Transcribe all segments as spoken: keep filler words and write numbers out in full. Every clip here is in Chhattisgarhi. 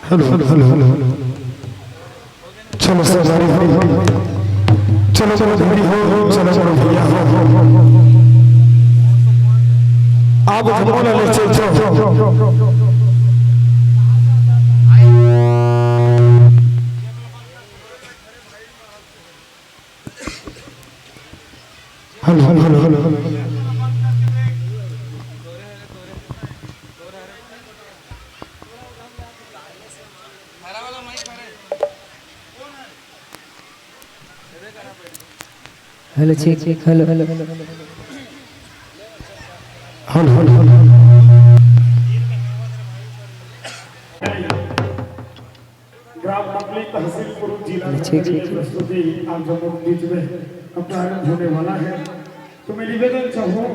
Hello, hello, hello. चलो, सवारी हो। चलो, चलो, भीड़ हो। चलो, चलो, भैया हो। आप बोला ले, चल, चल। Hello, hello, hello, hello. Hello, check, check, hello, hello, hello. Hello, hello, hello. ग्राम मकली, तहसील कुरुद, जिला ठीक, ठीक, ठीक। प्रस्तुति आप सबों के बीच में अब प्रारंभ होने वाला है। तो मैं निवेदन चाहूँ,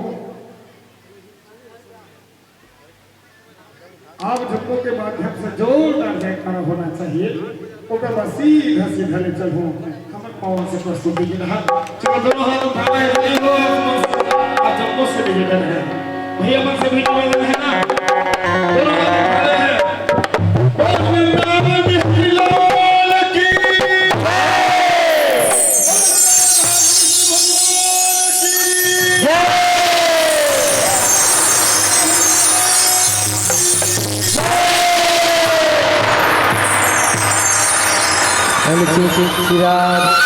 आप सबों के माध्यम से जोरदार जयकारा होना चाहिए। ओकर बाद सीधा सीधा ले चलूँ हमर पावन से प्रस्तुति के तहत। चलो, दोनों हाथ उठा रहे हैं, आप सबों से निवेदन है, भैया मन से भी निवेदन है ना, दोनों हाथ उठा रहे हैं। वृंदावन बिहारी लाल की। हेलो, चेक, चेक, चिराग।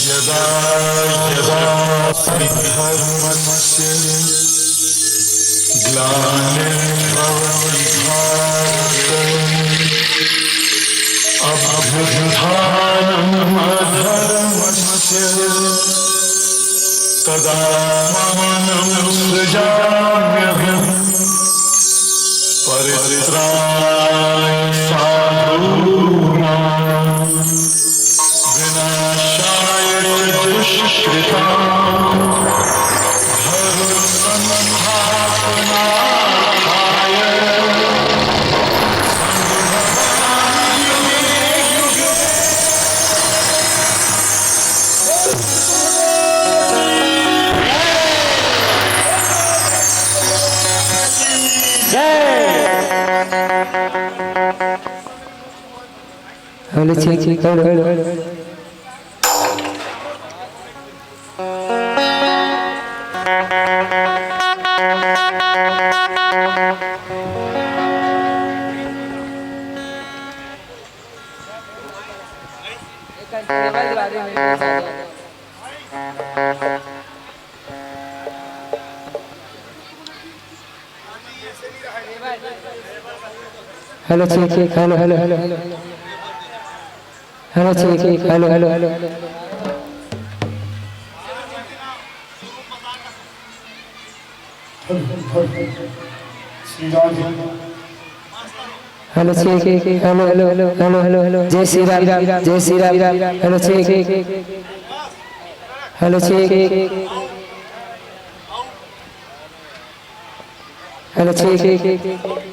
यदा यदा हि धर्मस्य ग्लानिर्भवति भारत, अभ्युत्थानम् अधर्मस्य तदात्मानं सृजाम्यहम्। परित्राणाय साधूनां विनाशाय च दुष्कृताम्। धर्मसंस्थापनार्थाय hello, check, check, hello, hello, hello. Hello, check, check, hello, hello, hello, hello. Hello, check, check, hello, hello, hello, hello. Hello, check, check, hello, hello, hello, hello, hello, hello. जय श्री राम, जय Shri Ram. Hello, check, check, hello, check, check. Hello, check, check, check.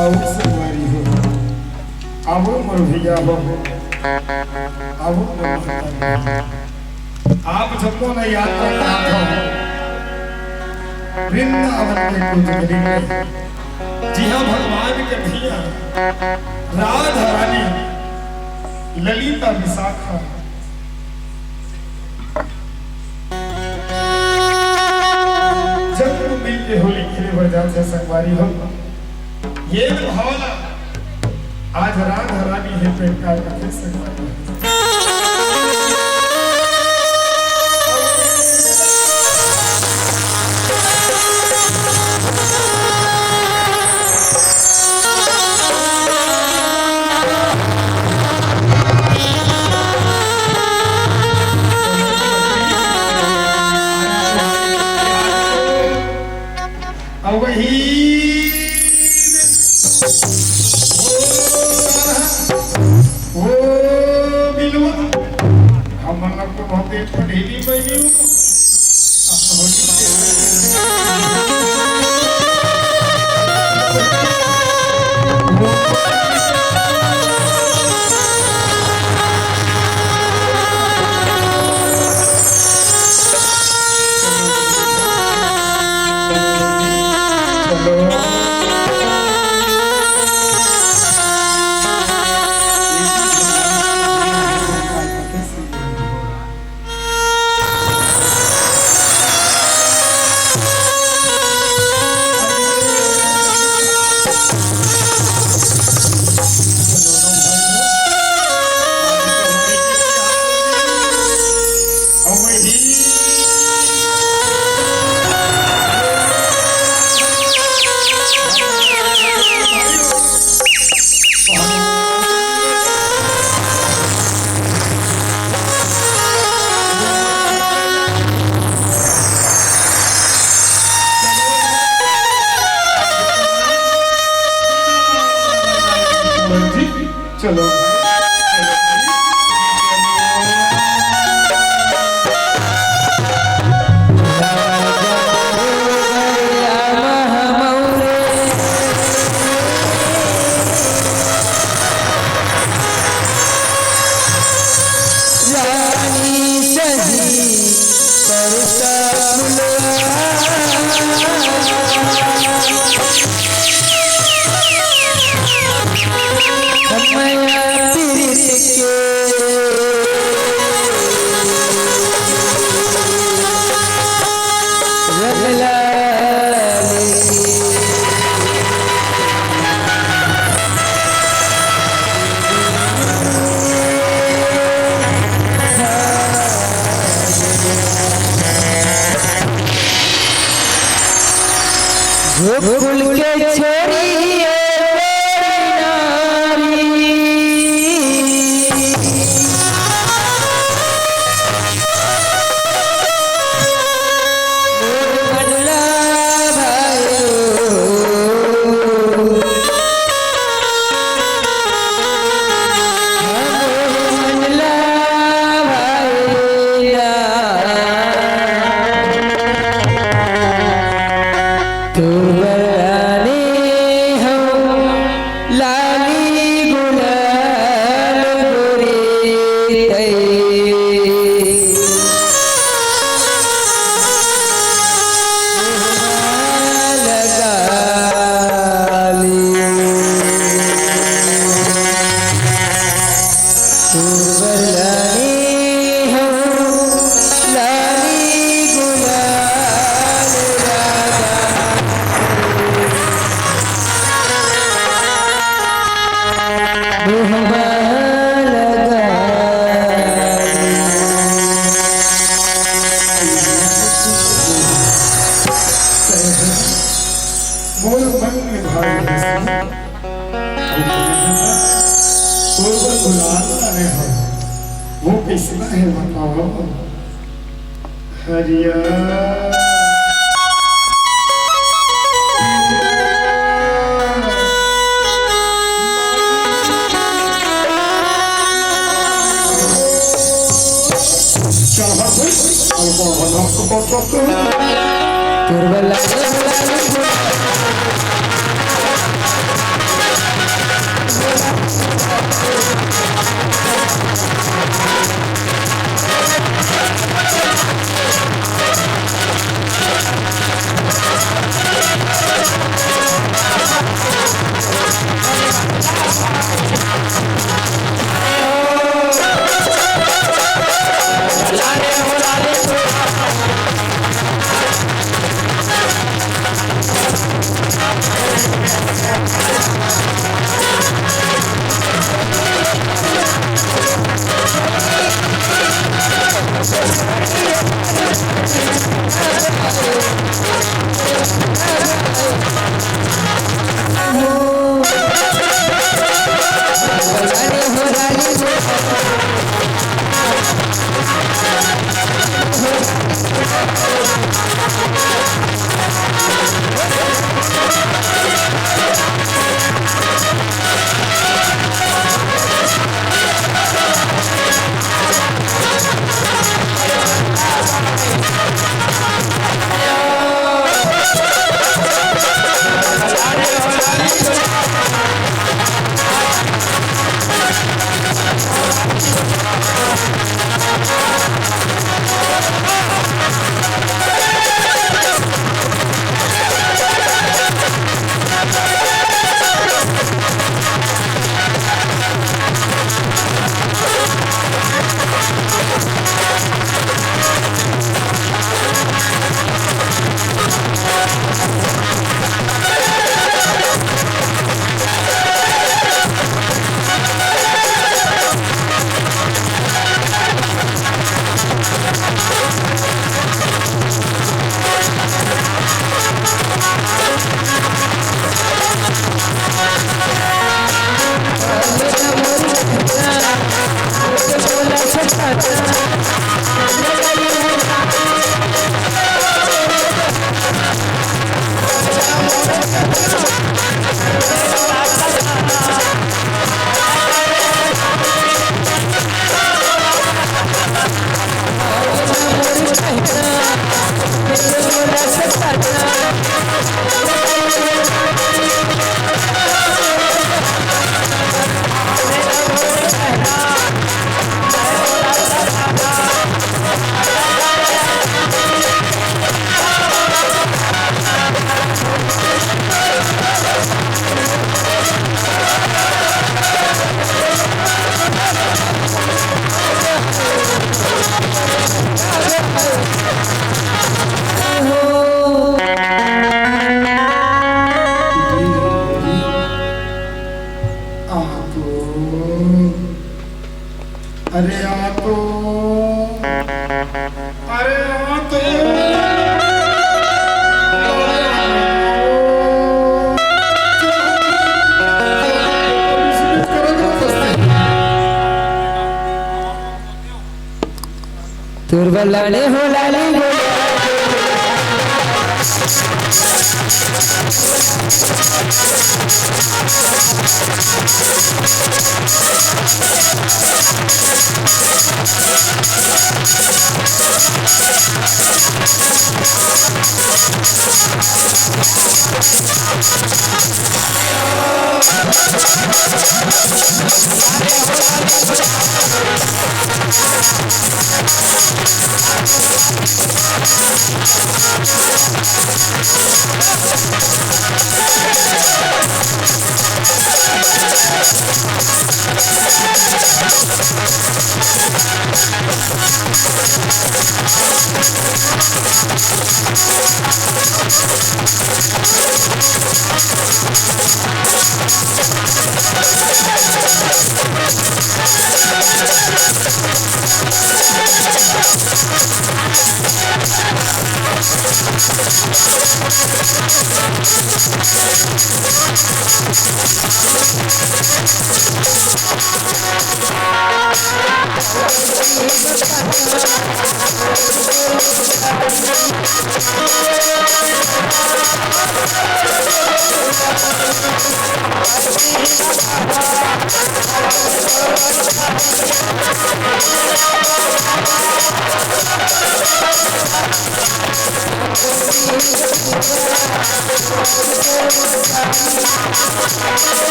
आओ संगवारी हो, आओ मोर भैया हो, आओ मोर माता हो। आप सबको न यात्रा करात हो वृंदावन के कुंज गली में, जिहाँ भगवान के भैया राधा रानी ललिता विशाखा जब मिल के होली खेले बर जात हे संगवारी हो। ये भावना आज राधा रानी हे पेटकार कथे संगवारी हो। अवही ओ बिलवा, हमन ला तो बहुत तेज पढ़ेली बनी। चलो। गोकुल के छोरी ए गोरी नारी। मोर मन ला भायो। लाली हो, लाली गुलाल राधा, मुहमा लगा। मोर मन में भाव है, तोर बर गुलाल लाने हो, वो किसना है बताओ? हरिया। चल भाई, अब कौन बदमाश को कौन टोकते हो? तोर बल्ला अरे आ तो, अरे आ तो। तोर बर लाने हो लाली गो।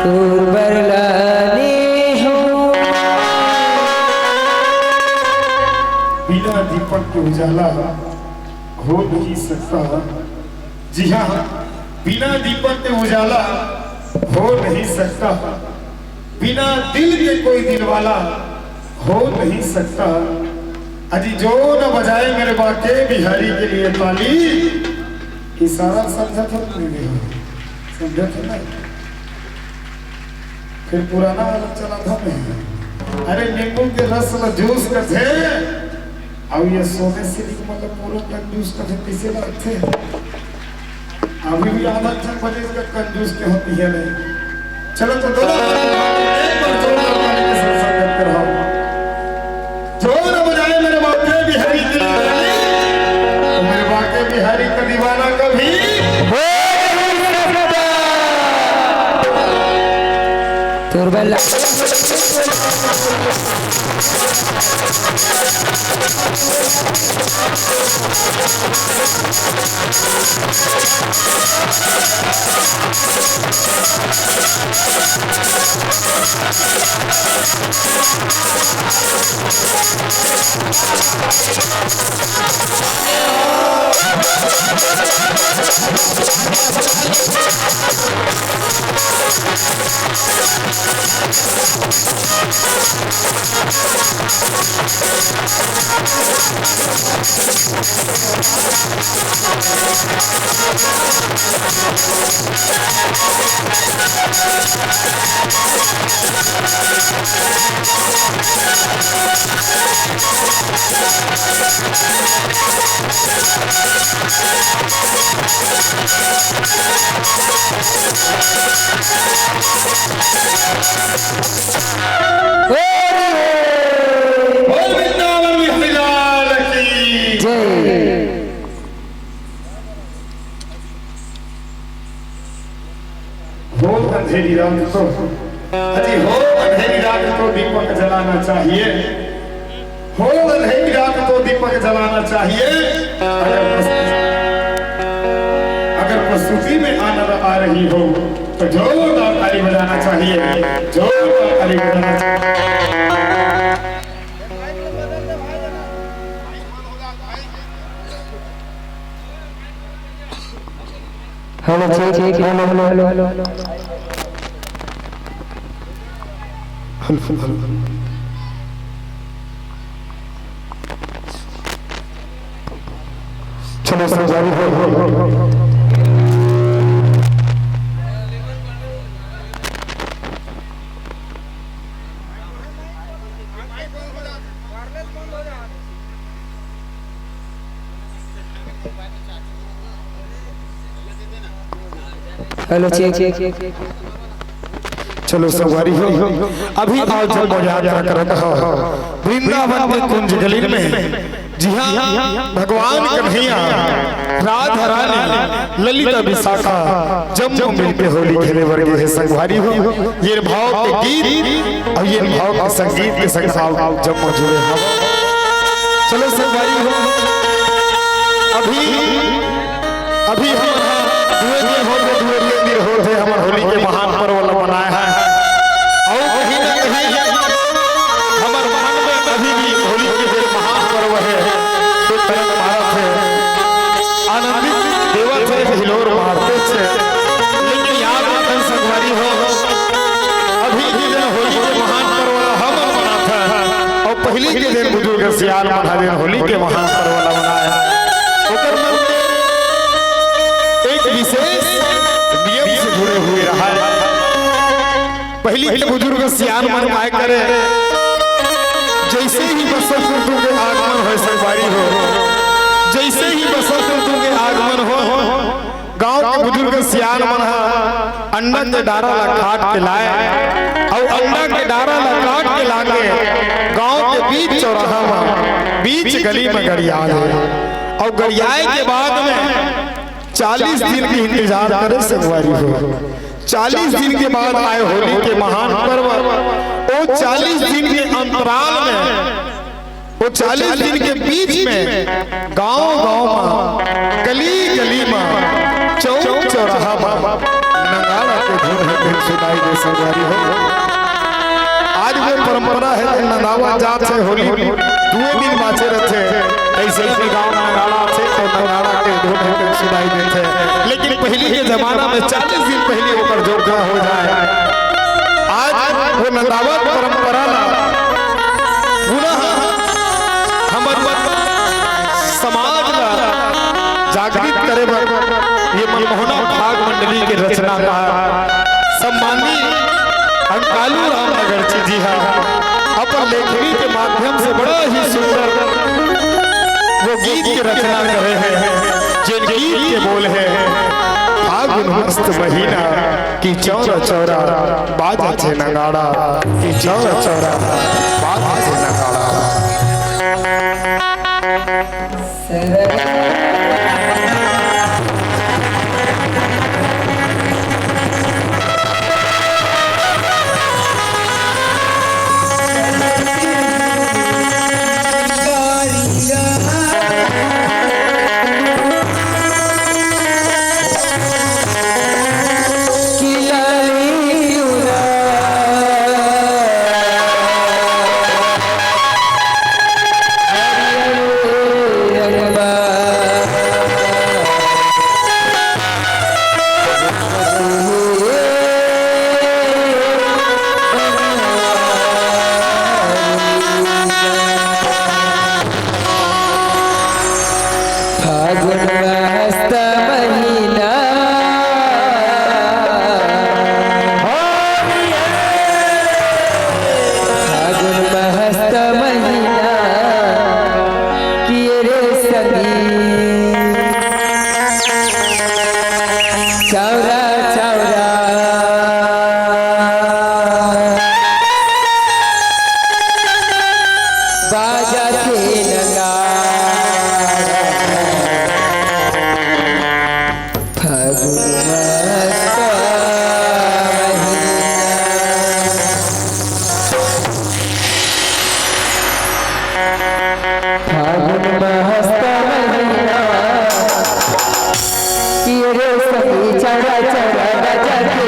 तोर बर लाने हो। बिना दीपक के उजाला हो नहीं सकता। जी हाँ, बिना दीपक के उजाला हो नहीं सकता। बिना दिल के कोई दिल वाला हो नहीं सकता। अजी जो न बजाए मेरे बाके बिहारी के लिए ताली। इशारा समझत हो कि नहीं? समझत हो ना? फिर पुराना वाला चला था मैं। अरे नींबू के रस ला जूस कथे, अउ ये सोने से मतलब पूरा कंजूस कथे, कैसे लगथे? अभी भी आधा घंटा बजे इसका कंजूस के होती है नहीं। चलो तो दोनों हाथ उठा के एक बार जोरदार ताली के साथ स्वागत कराओ। जो न बजाए मेरे बाके बिहारी की ताली, तो मेरे बाके बिहारी का दीवाना कभी हो नहीं सकता। तोर बर ला बोल वृंदावन बिहारी लाल की जय। हो अंधेरी रात को, अरे हो अंधेरी रात को दीपक जलाना चाहिए, हो अंधेरी रात को दीपक जलाना चाहिए। अगर प्रस्तु-, अगर प्रस्तुति में आनंद आ रही हो तो जोरदार ताली बजाना चाहिए, जोरदार ताली बजाना चाहिए। Hello, check, check, hello, hello, hello, hello. Hello, hello. चलो, संगवारी हो, हो, हो, हो। Hello, check, check, check. चलो, संगवारी हो, अभी आओ जम्मो यात्रा करत हो वृंदावन के कुंज गली में। जी हाँ, भगवान कन्हैया, राधा रानी, ललिता विशाखा, जम्मो मिलके होली खेले बर गे हे संगवारी हो। ये भाव के गीत अउ ये भाव के संगीत के संग आप जम्मो जुड़े हो। चलो संगवारी हो, अभी, अभी हमन ह दुए दिन होथे, दुए दिन होथे, हमन होली के महान पर्व ल मनाए हन। अउ कहीं न कहीं हमर मन में अभी भी होली के जे महान पर्व हे, ते तरंग मारत हे, आनंदित देवत हे, हिलोर मारत हे। लेकिन याद रखन संगवारी हो, अभी भी जेन होली के महान पर्व ल हमन मनाथन, अउ पहिली के जेन बुजुर्ग सियान मन ह जेन होली के महान पर्व ल मनाए, ओकर मन के एक विशेष नियम से जुड़े हुए रहा है। पहिली के बुजुर्ग सियान मन काय करे, जैसे ही बसंत ऋतु के आगमन होय संगवारी हो, जैसे ही बसंत ऋतु के आगमन हो, गांव के बुजुर्ग सियान मन ह अंडा के डारा ला काट के लाए, अउ अंडा के डारा ला काट के लाके गांव के बीच चौराहा म, बीच गली म गरिया दे, अउ गरियाए के बाद में चालीस दिन के इंतजार करे संगवारी हो। चालीस दिन के बाद आए होली के महान पर्व। ओ चालीस दिन के अंतराल में, ओ चालीस दिन के बीच में गांव गांव में, गली गली में, चौक चौराहा में नगाड़ा के धुन ह सुनाई दे संगवारी हो। आज वो परंपरा हे, नंदावत जात हे होली, दुए दिन बाचे रथे। अइसे भी गांव नगाड़ा थे तो नगाड़ा के धुन ह सुनाई देथे। लेकिन पहिली के जमाना में चालीस दिन पहिली ओकर जोखा हो जाए। आज वो नंदावत परंपरा ला पुनः हमर समाज ला जागृत करे बर ये मनमोहना फाग मंडली के रचनाकार सम्मानी अंकालू राम नगरची जी हा अपन लेखनी के माध्यम से बड़ा ही सुंदर वो गीत के रचना करे हे, जेन गीत के बोल हे, फागुन मस्त महीना कि चौरा चौरा बाजथे नगाड़ा, कि चौरा चौरा बाजथे नगाड़ा। फागुन मस्त महीना, फागुन मस्त महीना, किए रे सखी, चौरा चौरा बाजथे नगाड़ा। फागुन मस्त महीना। फागुन मस्त महीना, ये रे सखी चौरा चौरा बाजथे।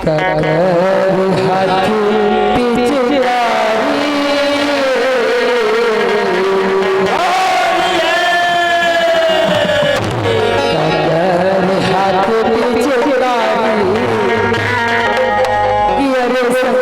ककर हाथ पिचकारी, ककर हाथ पिचकारी, कि अरे सखी,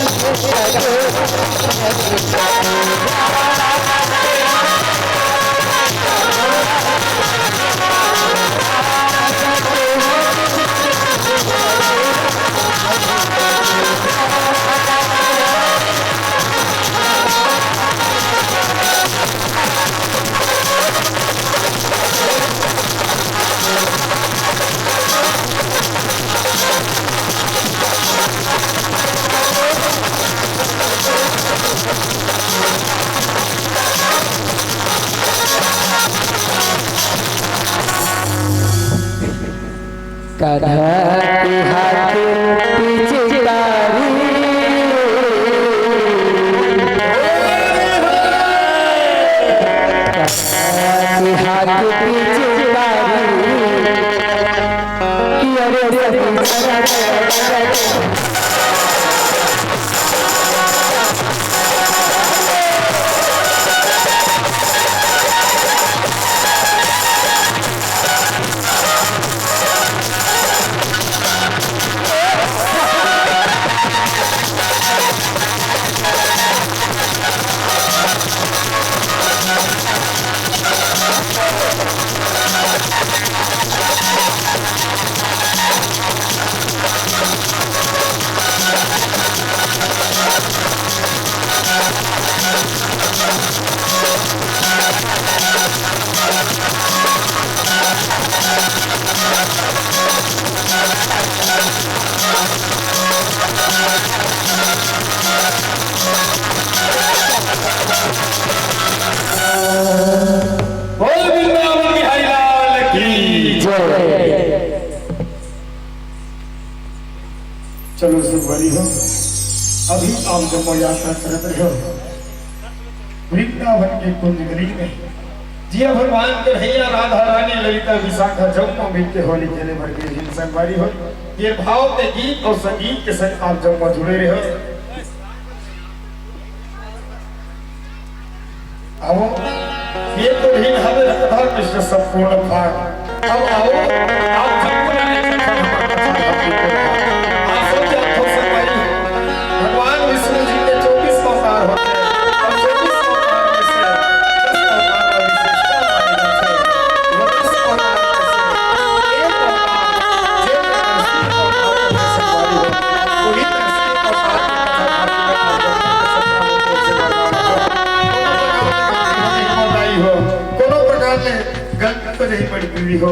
ककर कढ़ा के हाथ पिचकारी, कढ़ा के हाथ पिचकारी, कि अरे सखी कढ़ा के बोल वृंदावन बिहारी लाल की जय। चलो सुखवारी हो, अभी आप जम्मो यात्रा करत रहे हो वृंदावन के कुंज गली में। जिया भगवान कन्हैया, राधा रानी, ललिता, विशाखा जम्मो मिलके होली खेले बर गे रिहिन संगवारी हो। ये भाव के गीत और संगीत के संग आप जम्मो जुड़े रहे हो। आओ, ये तो ही हवे राधा कृष्ण संपूर्ण भाग। अब आओ, आप सबको आप सब जानते हो संगवारी, भगवान विष्णु जी के चौबीस अवतार होते हैं। और चौबीस अवतार में से दस अवतार का विशेषता मानी जाती है। वो दस अवतार में से एक अवतार, जो विष्णु अवतार में से वाली हो, वही दस अवतार की कथा बताई हो। कोनो प्रकार ले गलती हो जाही बड़ी पीढ़ी हो,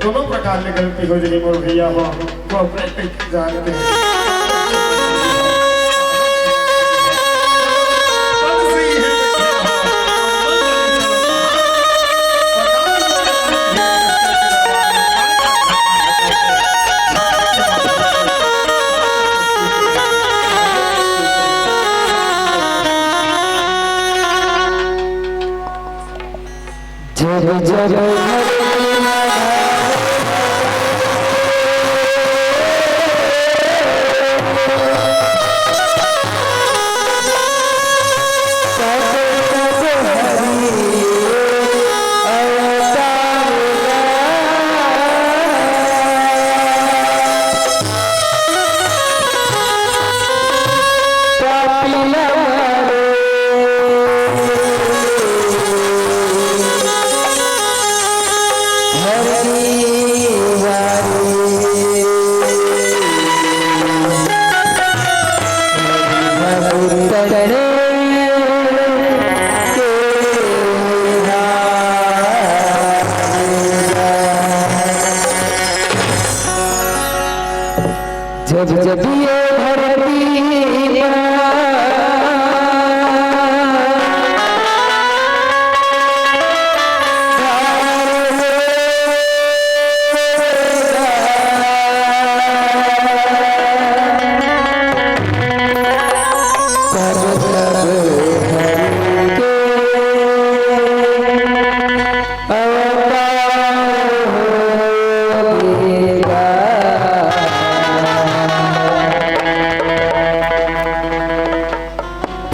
कोनो प्रकार ले गलती हो जाही मोर भैया हो, तो अपने पे जानते हैं। जब जब जब जब ये धरती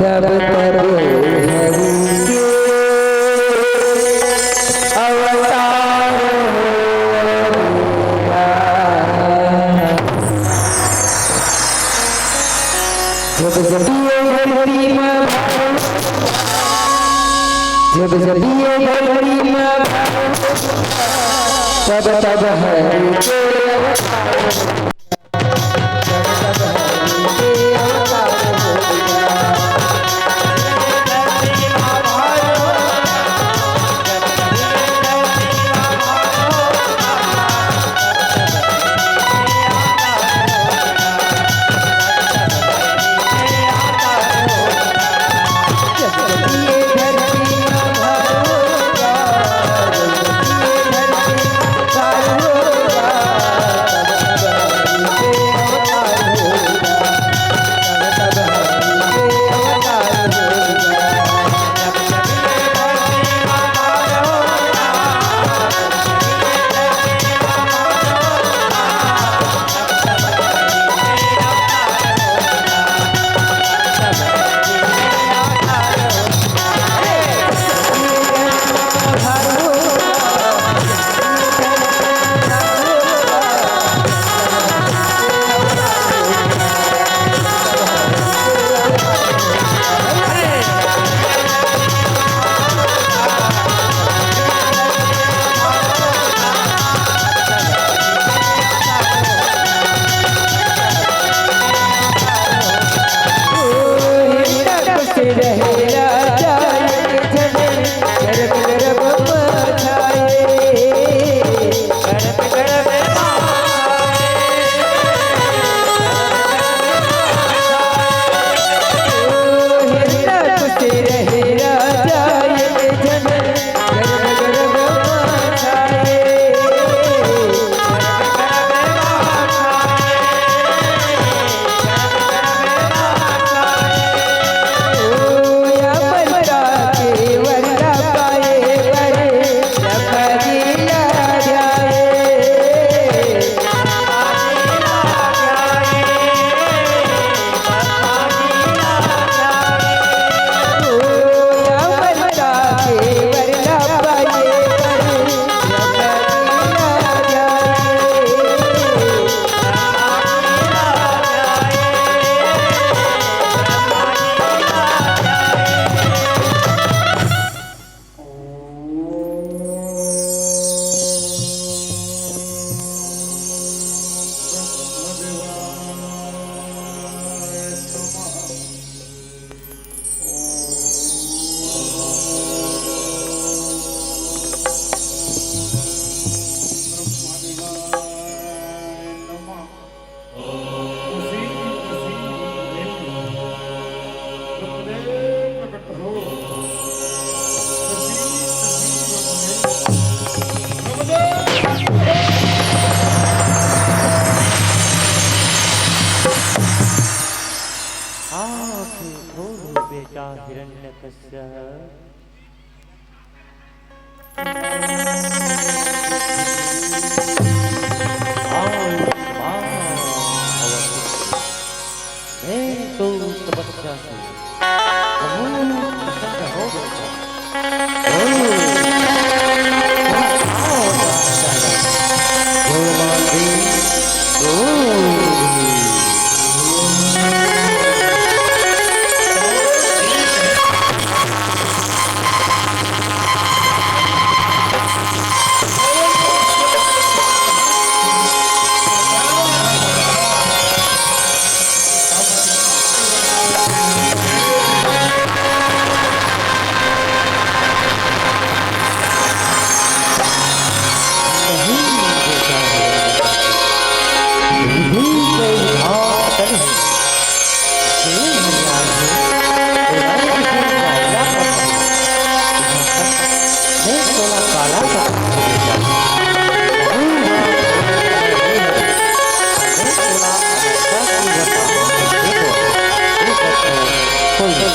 तब तब हरि के अवतार होगा। जब जब ये धरती में, जब जब ये धरती में, तब तब हरि के अवतार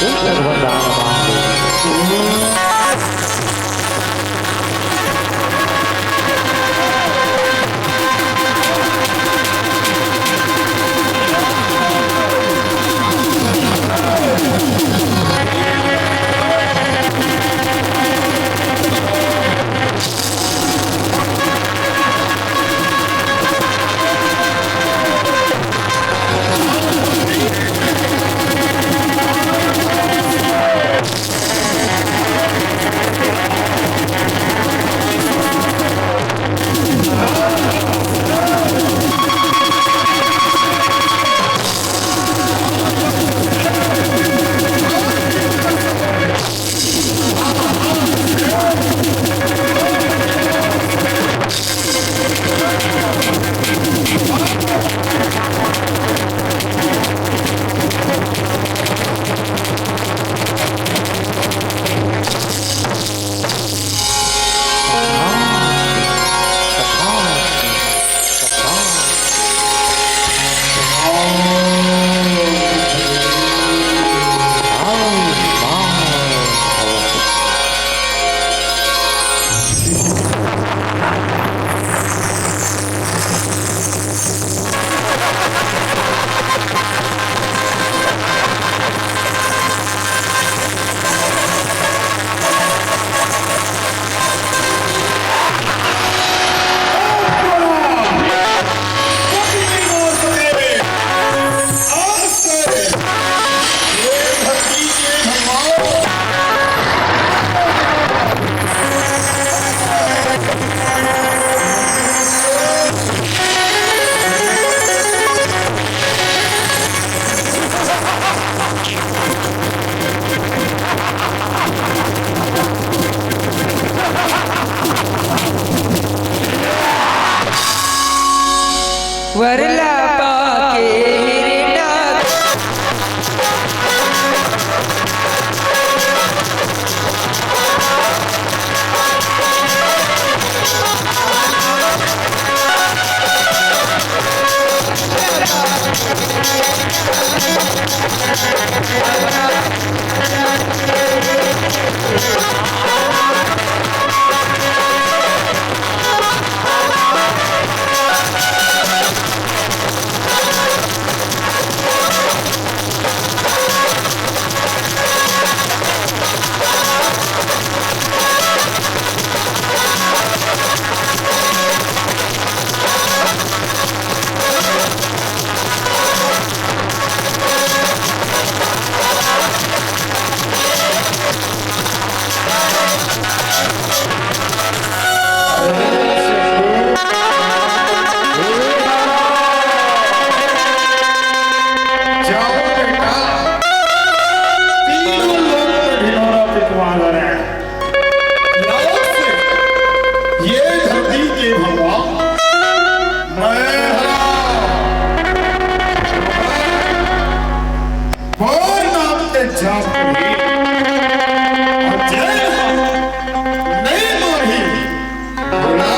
एक वरदान मांग ले। वरला पाके हिरना। जाओ बेटा, तीनों लोक में ढिंढोरा पिटवा लाना है। लाओ से, ये धरती के भगवान, मैं हरा। बोल नाम के जाप करी, और जय हो। नहीं मानी, बोला,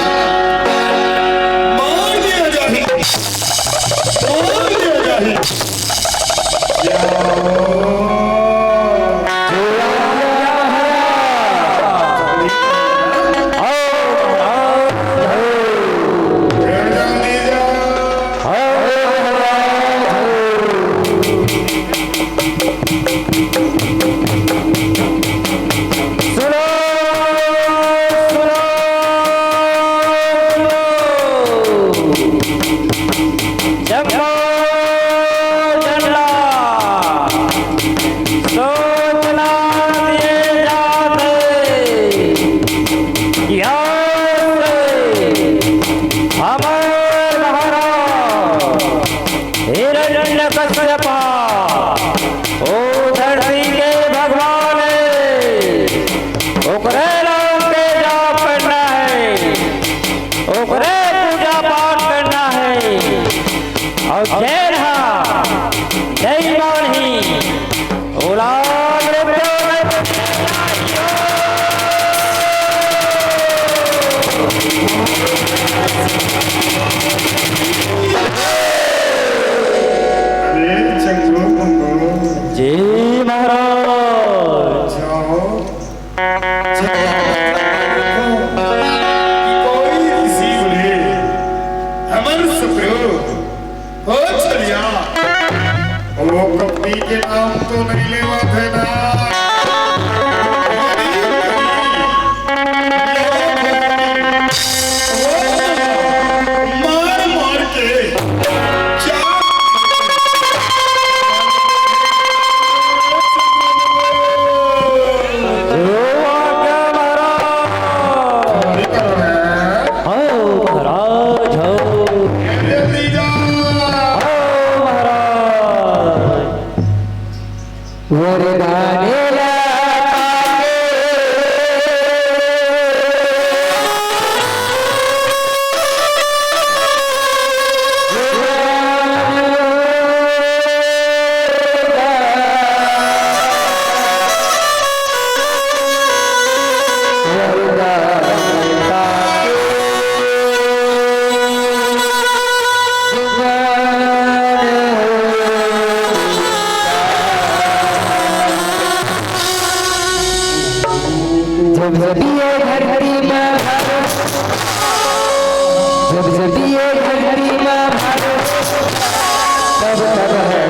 मार दिया जाही, मार दिया जाही। या। कोई किसी बोले, हमर सुखरू, ओ छलिया, ओ कपटी के नाम तो नहीं लेवत हे ना। मार मार के क्या हो महाराज, हो। महाराज। वरदान ला पाके जब जब ये धरती में भारत, जब जब ये धरती में भारत, तब तब है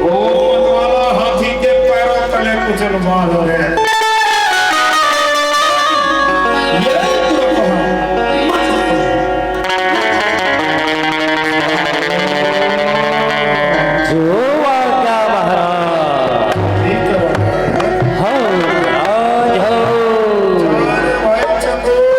ओ मनवाला हाथी के पैरों तले कुचल मारो रे। ये पूरा कहा। जो आज्ञा महाराज। ठीक है। हौ राज हौ। अरे भाई चंदू।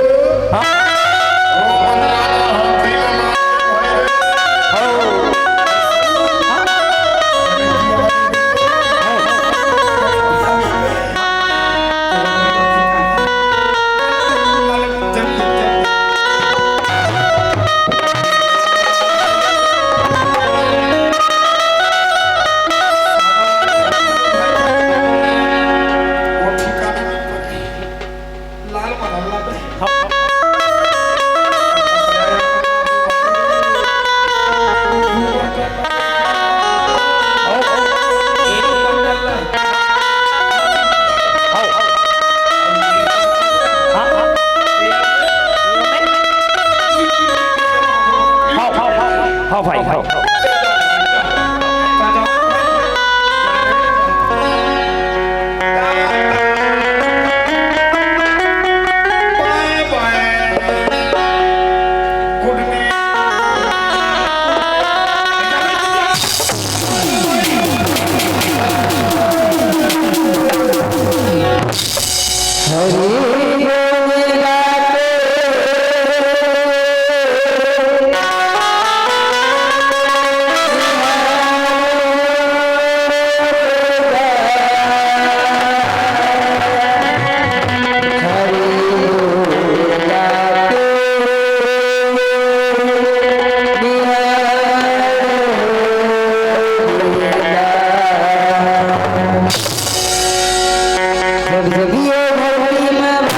जब ये धरती में,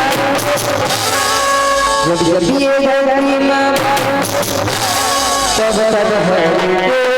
जब, जब ये धरती में, तब, तब हम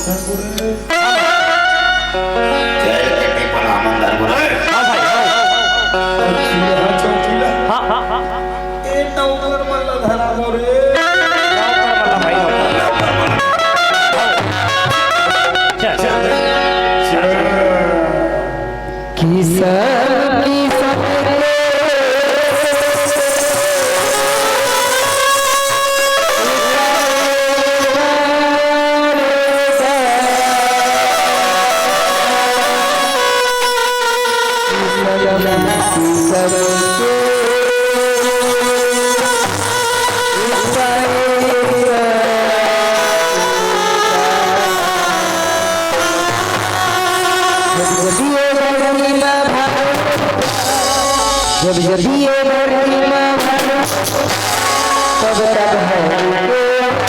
जय के टीपा नाम अंदर बोले। हाँ भाई, हाँ। चूल्हा चौकीला। हाँ, हाँ, हाँ, हाँ। ए नौकर मन ला धरा दो रे। नौकर मन ला भाई, नौकर। चल, चल। कि सब, कि सब जब जब ये धरती माँ तब तब है।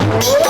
जय महाराज।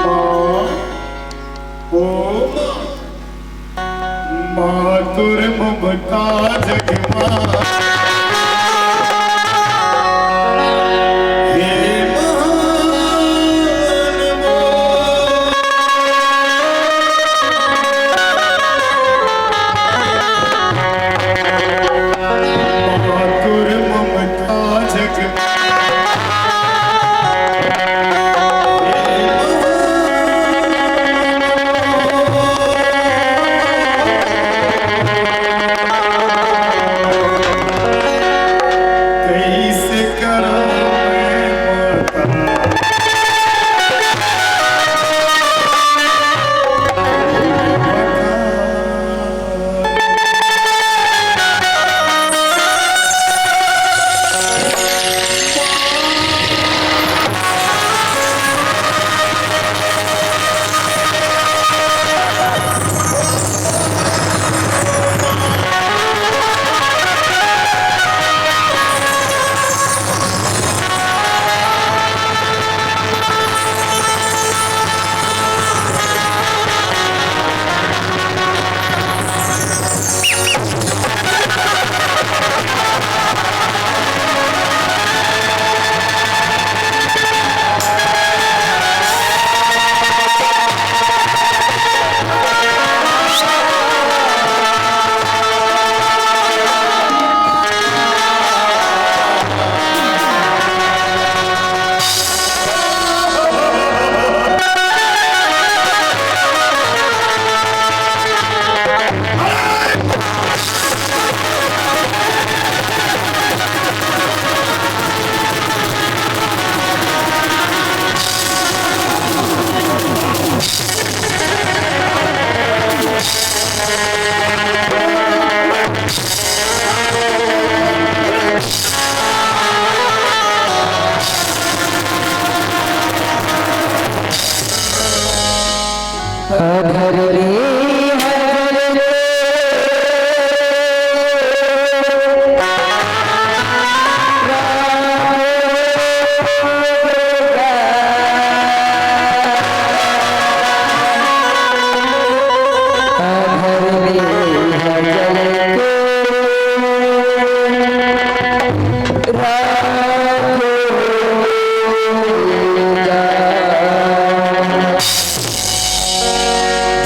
माँ, ओ माँ, माँ तोर ममता जग मा। हे महान माँ। माँ तोर ममता जग कैसे करा मैं माता।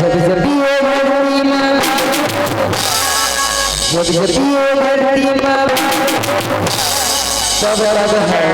जब जब ये धरती मा, जब जब ये धरती मा, सब लग है।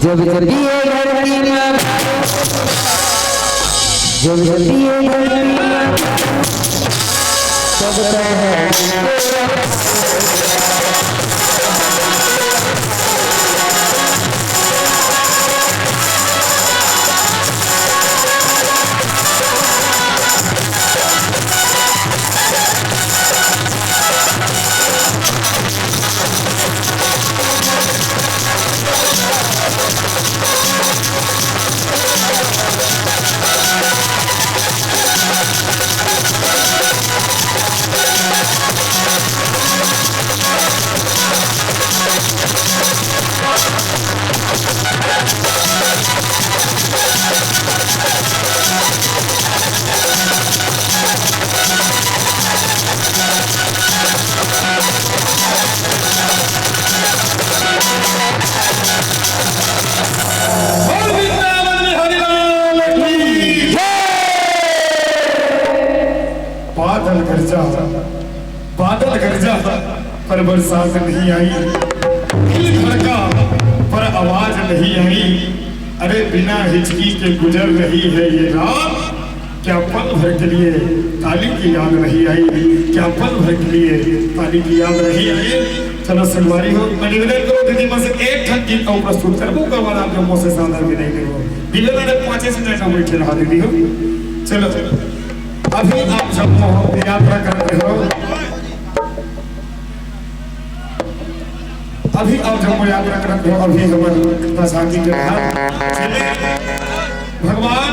जब जब ये धरती माँ, जब जब ये धरती माँ, तब तक है। बोल वृंदावन बिहारी लाल की जय। बादल गरजा, बादल गरजा, पर बरसात नहीं आई। दिल धड़का, पर आवाज नहीं आई। अरे बिना हिचकी के गुजर रही है ये रात। क्या पल भर के लिए काली की याद नहीं आई, क्या पल भर के लिए काली की याद नहीं आई। चलो संगवारी हो, मैं निवेदन करूँ दीदी मन से एक ठन गीत अउ प्रस्तुत करबो, ओकर बाद आप जम्मो से सादर विदाई देबो। दीदी मन पाँचे मिनट हम बैठे रहा दीदी हो। चलो, अभी आप जम्मो हो, यात्रा करत हो। अभी आप जम्मो यात्रा करत हो, अभी हमर बैसाखी के बाद भगवान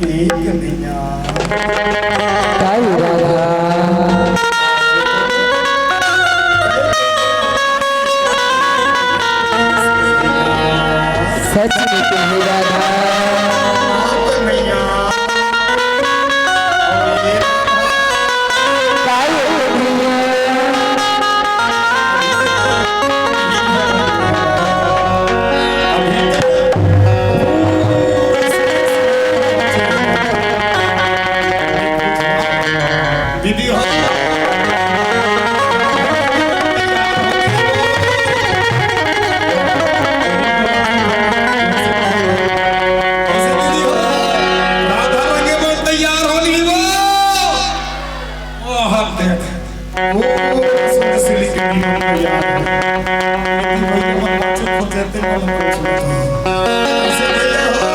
एक नैया। काई राधा। सच में कहे राधा। काई नैया। दीदी हो। राधा रंगे बर तैयार होली वो। बहुत देख। ओ, सुन सिली के गीत को याद है। लेकिन भाई, वो बातचीत हो जाते हैं, वो लोग कुछ होता है। ऐसे भैया हो।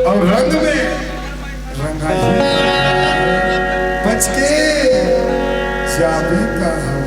और रंग में रंगाई बच के जावे का हो।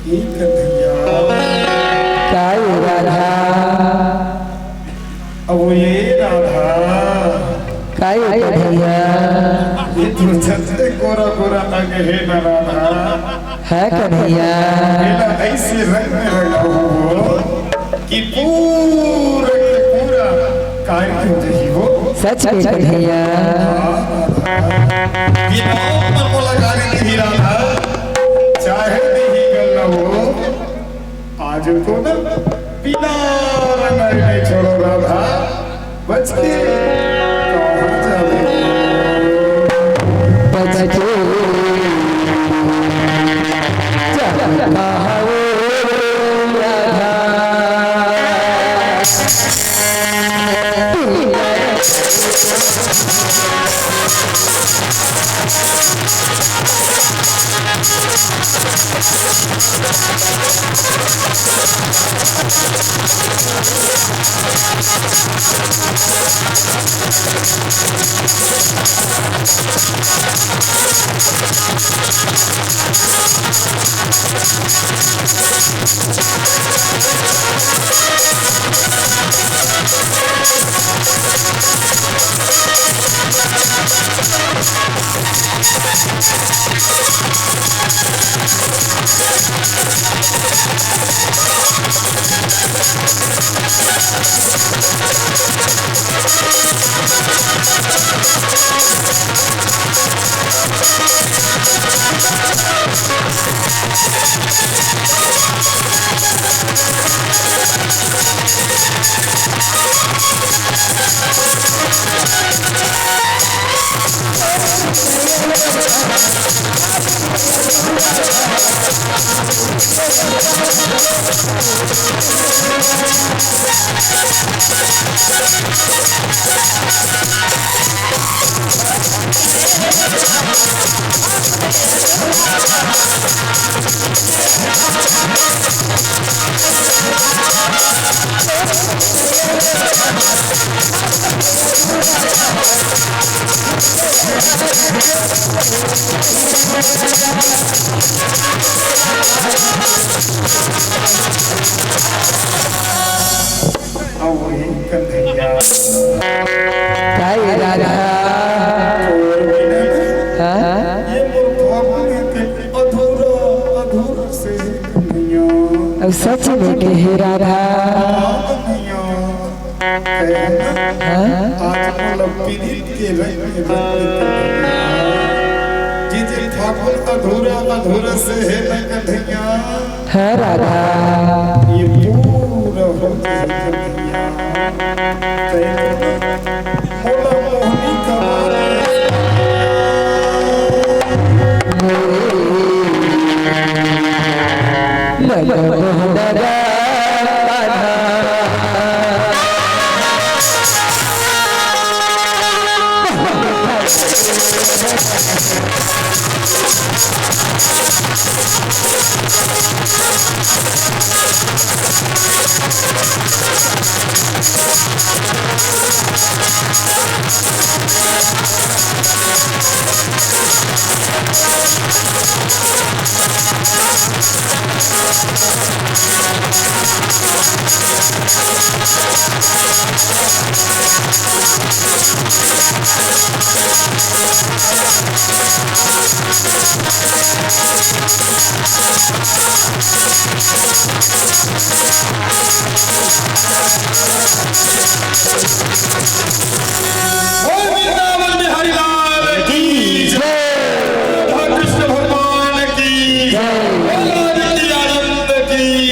हे कन्हैया। काय राधा? अब ये राधा। काय कन्हैया? ये तो छत्ते गोरा गोरा अंग हे ना राधा। है कन्हैया। मेरा ऐसे रंग में रंगा हो कि पूरा सच में कन्हैया। ये नाम मन मोला गारी नहीं राधा, चाहे नहीं गल वो, आज तो ना बिना रंगाई नहीं छोड़ो राधा, बच के कहाँ जावे? बच के जावे कहाँ वो राधा? अब वही कन्हैया। काई राधा? और बिना हाँ? ये मोर फागुन के अधूरा, अधूरा से कन्हैया। अब सच में कहे राधा। हाँ, कन्हैया। हाँ? आज मोला पीरित के रंग में रंग दे कन्हैया। जे जे फागुन अधूरा, अधूरा से हे न कन्हैया। हाँ राधा। ये पूरा हो जाए कन्हैया। कहे तो मोला मोहनी का मन मोहन राधा।